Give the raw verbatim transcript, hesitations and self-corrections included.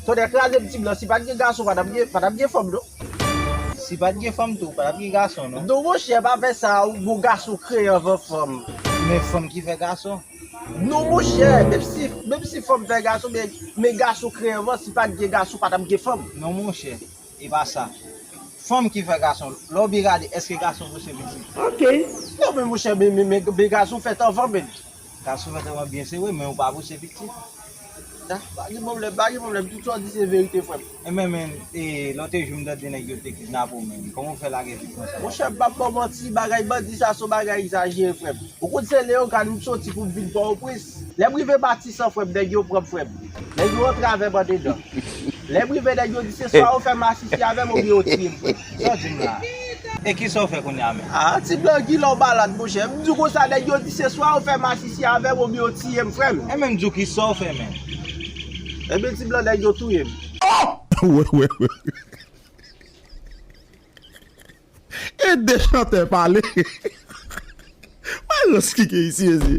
Tonnè kraze m, ti blan, si pa t gen gason, pa t ap gen, pa t ap gen fanm, non. Si pa t gen fanm tou, pa t ap gen gason, non. Non, monchè, pa fè sa, ou gon gason kreye anvan fanm. Men fanm ki fè gason. Non, monchè, menm si, menm si fanm fè gason, men, men gason kreye anvan, si pa t gen gason, pa t ap gen fanm. Non, monchè, e pa sa. Fanm ki fè gason, lè w byen gade, èske gason pouse pitit? Ok. Non, men monchè, men, men, men, men gason fèt anvan, men. Gason fèt anvan byen se vre, men ou pa pouse pitit. Da, pa gen pwoblèm, pa gen pwoblèm, tout sa w di se verite, frè m. E men, men, e, lòt jou m tande nèg yo te kidnape w, men. Kòman w fè lage vi konsa? Monchè, m p ap ba w manti, bagay bandi sa se yon bagay egzajere, frè m. Ou konn se Leyogàn m soti pou m vin Pòtoprens. Lè m rive Matisan, frè m, nèg yo pran m, frè m. Nèg yo antre avè m andedan. Lè m rive, nèg yo di se swa yo fè masisi avè m oubyen yo tiye m, frè m. Sa w di m la? E kisa w fè kounye a menm? Ah, ti blan, Gilò malad, monchè. M di w konsa, nèg yo di se swa yo fè masisi avè m oubyen yo tiye m, frè m. E men m di w kisa w fè menm? Ebyen, ti blan, nèg yo touye m. Wè, wè, wè. E de chantè pale. Mwen rans ki ke isi, ezi.